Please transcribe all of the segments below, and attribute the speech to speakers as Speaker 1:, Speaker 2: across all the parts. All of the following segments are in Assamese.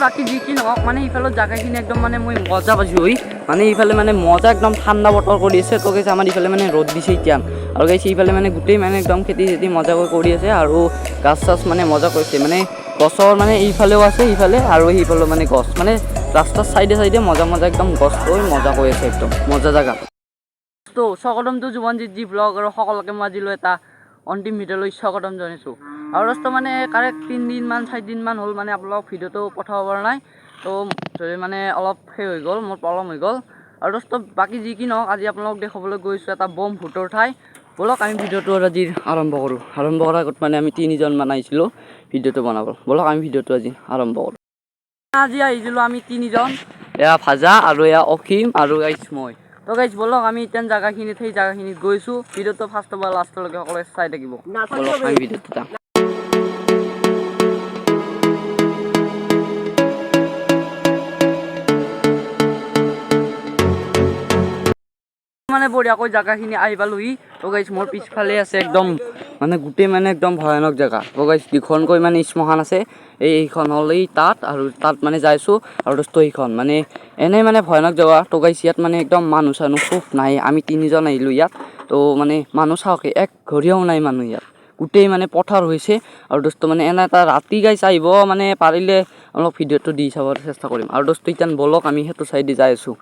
Speaker 1: বাকী যি কি নহওক, মানে ইফালৰ জেগাখিনি একদম মানে মই মজা পাইছোঁ। ঐ, মানে ইফালে মানে মজা, একদম ঠাণ্ডা বতৰ কৰি আছে। তো গাইছ, আমাৰ ইফালে মানে ৰ'দ দিছে এতিয়া। আৰু গাইছ, ইফালে মানে গোটেই মানে একদম খেতি চেতি মজাকৈ কৰি আছে আৰু গাছ চাছ মানে মজা কৰিছে। মানে গছৰ মানে এইফালেও আছে ইফালে আৰু সেইফালেও মানে গছ, মানে ৰাস্তাৰ চাইডে চাইডে মজা মজা একদম গছ লৈ মজা কৰি আছে, একদম মজা জেগা। তো স্বাগতম টু জীৱনজিত জি ব্লগ আৰু সকলোকে মই আজিলৈ এটা অন্তিম ভিডিঅ'লৈ স্বাগতম জনাইছোঁ। আৰু দোস্ত, মানে কাৰেক্ট 3 দিনমান 4 দিনমান হ'ল, মানে আপোনালোকক ভিডিঅ'টো পঠাব পৰা নাই। তো মানে অলপ সেই হৈ গ'ল, মোৰ পলম হৈ গ'ল। আৰু দোস্ত, বাকী যি কি নহওক, আজি আপোনালোকক দেখুৱাবলৈ গৈছোঁ এটা বম ভূতৰ ঠাই। ব'লক, আমি ভিডিঅ'টো আজি আৰম্ভ কৰোঁ। আৰম্ভ কৰাৰ আগত মানে আমি তিনিজনমান আহিছিলোঁ ভিডিঅ'টো বনাব। ব'লক, আমি ভিডিঅ'টো আজি আৰম্ভ কৰোঁ। আজি আহিছিলোঁ আমি তিনিজন, এয়া ভাজা আৰু এয়া অসীম আৰু গাইছ মই। তো গাইছ, ব'লক, আমি এতিয়া জেগাখিনিত, সেই জেগাখিনিত গৈছোঁ। ভিডিঅ'টো ফাৰ্ষ্টৰ পৰা লাষ্টলৈকে সকলোৱে চাই থাকিব। ব'লক, আমি ভিডিঅ'টো যাম। মানে বঢ়িয়াকৈ জেগাখিনি আহি পালোহি। তো গাইছ, মোৰ পিছফালে আছে একদম মানে গোটেই মানে একদম ভয়ানক জেগা। তো গাইছ, দুখনকৈ মানে শ্মশান আছে। এইখন হ'ল এই তাত আৰু তাত মানে যাইছোঁ। আৰু দোস্ত, এইখন মানে এনেই মানে ভয়ানক জেগা। তো গাইছ, ইয়াত মানে একদম মানুহ চানুহ খুব নাই। আমি তিনিজন আহিলোঁ ইয়াত। তো মানে মানুহ চাওক, এক ঘৰীয়াও নাই মানুহ ইয়াত। গোটেই মানে পথাৰ হৈছে। আৰু দোস্ত, মানে এনে এটা ৰাতি গাইছ আহিব মানে পাৰিলে অলপ ভিডিঅ'টো দি চাব চেষ্টা কৰিম। আৰু দোস্ত, এতিয়া ব'লক, আমি সেইটো চাইডে যাই আছোঁ।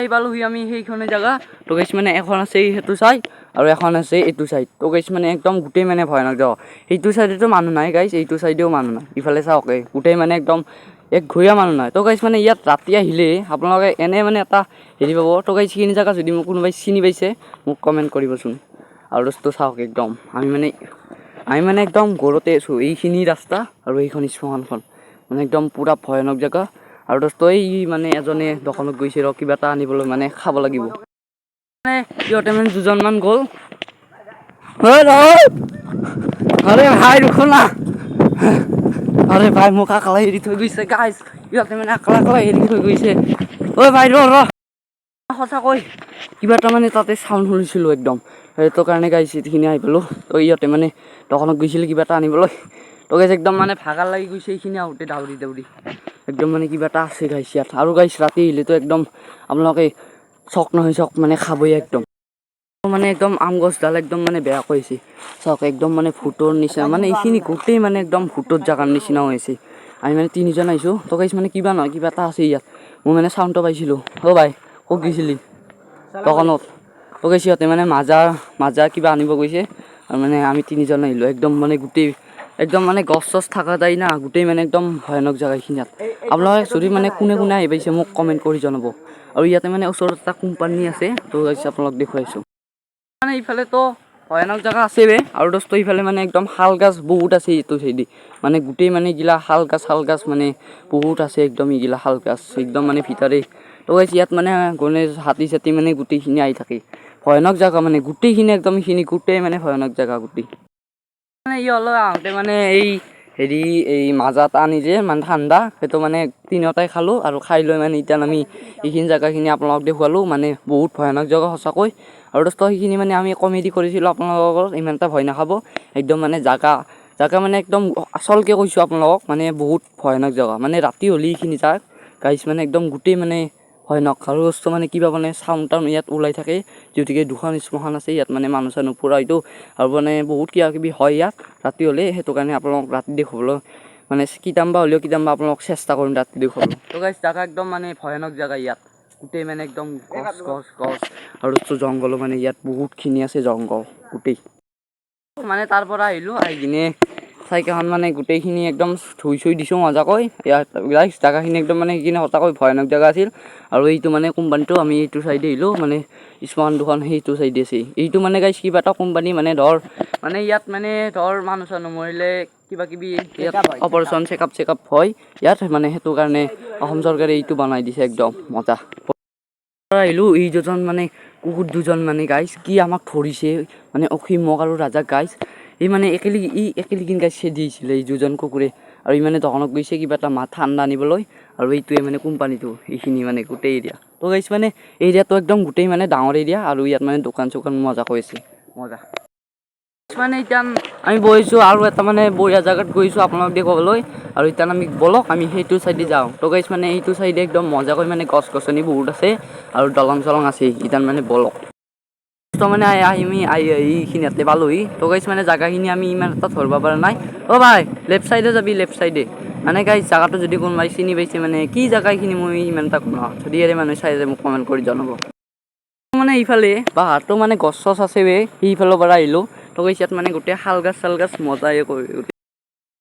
Speaker 1: আহি পালোহি আমি সেইখনে জেগা। তো গাইছ, মানে এখন আছে সেইটো চাইড আৰু এখন আছে এইটো চাইড। তো গাইছ, মানে একদম গোটেই মানে ভয়ানক জেগা। সেইটো চাইডেতো মানুহ নাই গাইছ, এইটো চাইডেও মানুহ নাই। ইফালে চাওক, এই গোটেই মানে একদম এক ঘৰীয়া মানুহ নাই। তো গাইছ, মানে ইয়াত ৰাতি আহিলে আপোনালোকে এনে মানে এটা হেৰি পাব। তো গাইছ, সেইখিনি জেগা যদি মোক কোনোবাই চিনি পাইছে, মোক কমেণ্ট কৰিবচোন। আৰু দোস্ত, চাওক, একদম আমি মানে একদম ঘৰতে আছোঁ। এইখিনি ৰাস্তা আৰু এইখন শ্মশানখন, মানে একদম পূৰা ভয়ানক জেগা। আৰু দোস্ত, এই মানে এজনে দোকানত গৈছে ৰ, কিবা এটা আনিবলৈ, মানে খাব লাগিব। মানে সিহঁতে মানে দুজনমান গ'ল। ঐ ৰহ! আৰে ভাই, ৰখো না। আৰে ভাই, মোক আকলা এৰি থৈ গৈছে গাইছ। ইহঁতে মানে আকলা আকলা এৰি থৈ গৈছে। ঐ ভাই, ৰ ৰ। সঁচাকৈ কিবা এটা মানে তাতে চাউণ্ড শুনিছিলোঁ একদম, সেইটো কাৰণে গাইছ এইখিনি আহি পালোঁ। তো ইহঁতে মানে দোকানত গৈছিল কিবা এটা আনিবলৈ। তো গাইছ, একদম মানে ভাগৰ লাগি গৈছে এইখিনি আহোঁতে দাউৰি দাউৰি। একদম মানে কিবা এটা আছে গাইছ ইয়াত। আৰু গাইছ, ৰাতি আহিলেতো একদম আপোনালোকে চক নহয় চক মানে খাবই। একদম মানে একদম আম গছডাল একদম মানে বেয়া কৰিছে। চাওক, একদম মানে ভূতৰ নিচিনা, মানে এইখিনি গোটেই মানে একদম ভূতৰ জেগাৰ নিচিনা হৈছে। আমি মানে তিনিজন আহিছোঁ। তো গাইছ, মানে কিবা নহয় কিবা এটা আছে ইয়াত, মই মানে চাউণ্ডটো পাইছিলোঁ। অ' ভাই, ক'ত গৈছিলি দোকানত? তো গাইছ, সিহঁতে মানে মাজা মাজা কিবা আনিব গৈছে আৰু মানে আমি তিনিজন আহিলোঁ। একদম মানে গোটেই একদম মানে গছ চছ থকা যায় না, গোটেই মানে একদম ভয়ানক জেগা এইখিনি। ইয়াত আপোনালোকে যদি মানে কোনে কোনে আহি পাইছে, মোক কমেণ্ট কৰি জনাব। আৰু ইয়াতে মানে ওচৰত এটা কোম্পানী আছে। তো গাইছ, আপোনালোক দেখুৱাইছোঁ। মানে ইফালেতো ভয়ানক জেগা আছে বে। আৰু দোস্ত, ইফালে মানে একদম শাল গাছ বহুত আছে এইটো চাইডে। মানে গোটেই মানে এইগিলা শাল গাছ, শাল গাছ মানে বহুত আছে একদম। এইগিলা শাল গাছ একদম মানে ভিতৰে। তো গাইছ, ইয়াত মানে গণেশ হাতী চাতী মানে গোটেইখিনি আহি থাকে। ভয়ানক জেগা মানে গোটেইখিনি একদম, এইখিনি গোটেই মানে ভয়ানক জেগা গোটেই। মানে ইয়ালৈ আহোঁতে মানে এই হেৰি এই মাজা এটা আনি যে মানে ঠাণ্ডা, সেইটো মানে তিনিওটাই খালোঁ। আৰু খাই লৈ মানে এতিয়া আমি এইখিনি জেগাখিনি আপোনালোকক দেখুৱালোঁ। মানে বহুত ভয়ানক জেগা সঁচাকৈ। আৰু দোস্ত, সেইখিনি মানে আমি কমেডি কৰিছিলোঁ আপোনালোকৰ, ইমান এটা ভয় নাখাব। একদম মানে জাগা জাগা মানে একদম আচলকৈ কৈছোঁ আপোনালোকক, মানে বহুত ভয়ানক জেগা। মানে ৰাতি হ'লে এইখিনি জাগা গাইছ, মানে একদম গোটেই মানে ভয়ানক। আৰু বস্তু মানে কিবা মানে চাউণ্ড টাউণ্ড ইয়াত ওলাই থাকে, যিহেতুকে দুখন শ্মশান আছে ইয়াত। মানে মানুহ চানুহ পুৰা এইটো আৰু মানে বহুত কিবা কিবি হয় ইয়াত ৰাতি হ'লে। সেইটো কাৰণে আপোনালোকক ৰাতি দেখুৱাবলৈ মানে কিতাম্বা হ'লেও কিতাম্বা আপোনালোকক চেষ্টা কৰিম ৰাতি দেখুৱাবলৈ। তো গাইছ, জাগা একদম মানে ভয়ানক জেগা ইয়াত। গোটেই মানে একদম গছ গছ গছ আৰু জংঘলো মানে ইয়াত বহুতখিনি আছে, জংঘল গোটেই। মানে তাৰ পৰা আহিলোঁ, আহি কিনে চাইকেলখন মানে গোটেইখিনি একদম ধুই চুই দিছোঁ মজাকৈ। ইয়াত গাইছ, জেগাখিনি একদম মানে সেইখিনি সঁচাকৈ ভয়ানক জেগা আছিল। আৰু এইটো মানে কোম্পানীটো, আমি এইটো চাইডে আহিলোঁ, মানে শ্মশান দুখন সেইটো চাইডে আছে। এইটো মানে গাইছ, কিবা এটা কোম্পানী, মানে ধৰ মানে ইয়াত মানে ধৰ মানুহ চানুহ মৰিলে কিবা কিবি ইয়াত অপাৰেশ্যন চেকআপ চেকআপ হয় ইয়াত। মানে সেইটো কাৰণে অসম চৰকাৰে এইটো বনাই দিছে, একদম মজা। আহিলোঁ, এই দুজন মানে কুকুৰ দুজন মানে গাইছ, কি আমাক ধৰিছে, মানে অসীম মোক আৰু ৰাজাক গাইছ। এই মানে একেলগে ই একেলগে গাইছ খেদিছিলে এই দুজন কুকুৰে। আৰু ই মানে দোকানত গৈছে কিবা এটা ঠাণ্ডা আনিবলৈ। আৰু এইটোৱে মানে কোম্পানীটো, এইখিনি মানে গোটেই এৰিয়া। তো গাইছ, মানে এৰিয়াটো একদম গোটেই মানে ডাঙৰ এৰিয়া আৰু ইয়াত মানে দোকান চোকান মজা হৈ আছে, মজা। মানে এতিয়া আমি বহিছোঁ আৰু এটা মানে বঢ়িয়া জেগাত গৈছোঁ আপোনালোক দেখুৱাবলৈ। আৰু এতিয়া আমি বলক, আমি সেইটো চাইডে যাওঁ। তো গাইছ, মানে এইটো চাইডে একদম মজাকৈ মানে গছ গছনি বহুত আছে আৰু দলং চলং আছে। এতিয়া মানে বলক। তো মানে আমি আহি আহি এইখিনি ইয়াতে পালোহি। তো গাইছ, মানে জেগাখিনি আমি ইমান এটা ধৰিব পৰা নাই। অ' ভাই, লেফ্ট চাইডে যাবি, লেফ্ট চাইডে। মানে গাইছ, জেগাটো যদি কোনোবাই চিনি পাইছে, মানে কি জেগা এইখিনি, মই ইমান এটা গম নাপাওঁ। যদি ইয়াৰে মানুহে চাই যায়, মোক কমেণ্ট কৰি জনাব। মানে ইফালে পাহাৰটো মানে গছ চছ আছে বে, সেইফালৰ পৰা আহিলোঁ। তো গাইছ, ইয়াত মানে গোটেই শাল গছ চাল গছ মজাই কৰি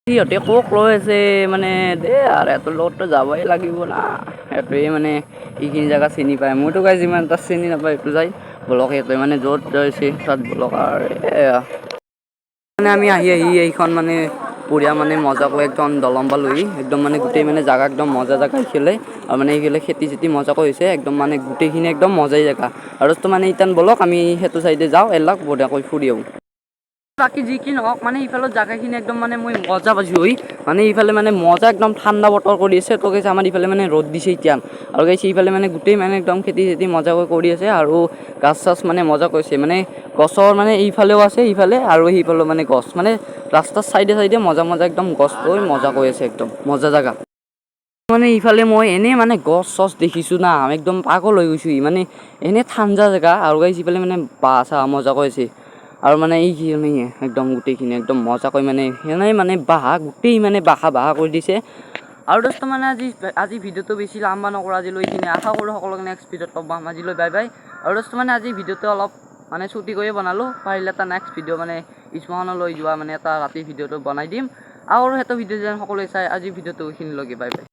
Speaker 1: সিহঁতে কোক লৈ আছে। মানে দে আৰু সিহঁতৰ লগততো যাবই লাগিব না। সিহঁতে মানে এইখিনি জেগা চিনি পায়, মইতো গাইছ ইমান এটা চিনি নাপায়। এইটো যাই বলক, সিহঁতে মানে য'ত যাইছে তাত বলক। আৰু এয়া মানে আমি আহি আহি এইখন মানে বঢ়িয়া মানে মজাকৈ একদম দলং পালোহি। একদম মানে গোটেই মানে জাগা একদম মজা জেগা এইফালে। আৰু মানে এইফালে খেতি চেতি মজাকৈ হৈছে একদম, মানে গোটেইখিনি একদম মজাই জেগা। আৰু তো মানে ইতান বলক, আমি সেইটো চাইডে যাওঁ, এলাক বঢ়িয়াকৈ ফুৰি আহোঁ। বাকী যি কি নহওক, মানে ইফালৰ জেগাখিনি একদম মানে মই মজা পাইছোঁ। ঐ, মানে ইফালে মানে মজা একদম ঠাণ্ডা বতৰ কৰি আছে। তো গাইছ, আমাৰ ইফালে মানে ৰ'দ দিছে এতিয়া। আৰু গাইছ, ইফালে মানে গোটেই মানে একদম খেতি চেতি মজাকৈ কৰি আছে আৰু গাছ চাছ মানে মজা কৰিছে। মানে গছৰ মানে এইফালেও আছে ইফালে আৰু সেইফালেও মানে গছ, মানে ৰাস্তাৰ চাইডে চাইডে মজা মজা একদম গছ লৈ মজা কৰি আছে, একদম মজা জেগা। মানে ইফালে মই এনেই মানে গছ চছ দেখিছোঁ না, একদম পাগল হৈ গৈছোঁ। মানে এনেই ঠাণ্ডা জেগা। আৰু গাইছ, ইফালে মানে বাঁহ চাহ মজা কৰিছে আৰু মানে এইখিনি একদম গোটেইখিনি একদম মজাকৈ মানে সেনেই মানে বাঁহ গোটেই মানে বাহা বাহা কৰি দিছে। আৰু দোস্ত, মানে আজি আজি ভিডিঅ'টো বেছি লাম্বা নকৰোঁ, আজিলৈ এইখিনি। আশা কৰোঁ সকলোকে নেক্সট ভিডিঅ'ত লগ পাম। আজিলৈ বাই বাই। আৰু দোস্ত, মানে আজি ভিডিঅ'টো অলপ মানে ছুটি কৰিয়ে বনালোঁ। পাৰিলে এটা নেক্সট ভিডিঅ' মানে স্মশানলৈ যোৱা মানে এটা ৰাতি ভিডিঅ'টো বনাই দিম আৰু সেইটো ভিডিঅ' যেন সকলোৱে চাই। আজি ভিডিঅ'টো এইখিনিলৈকে, বাই বাই।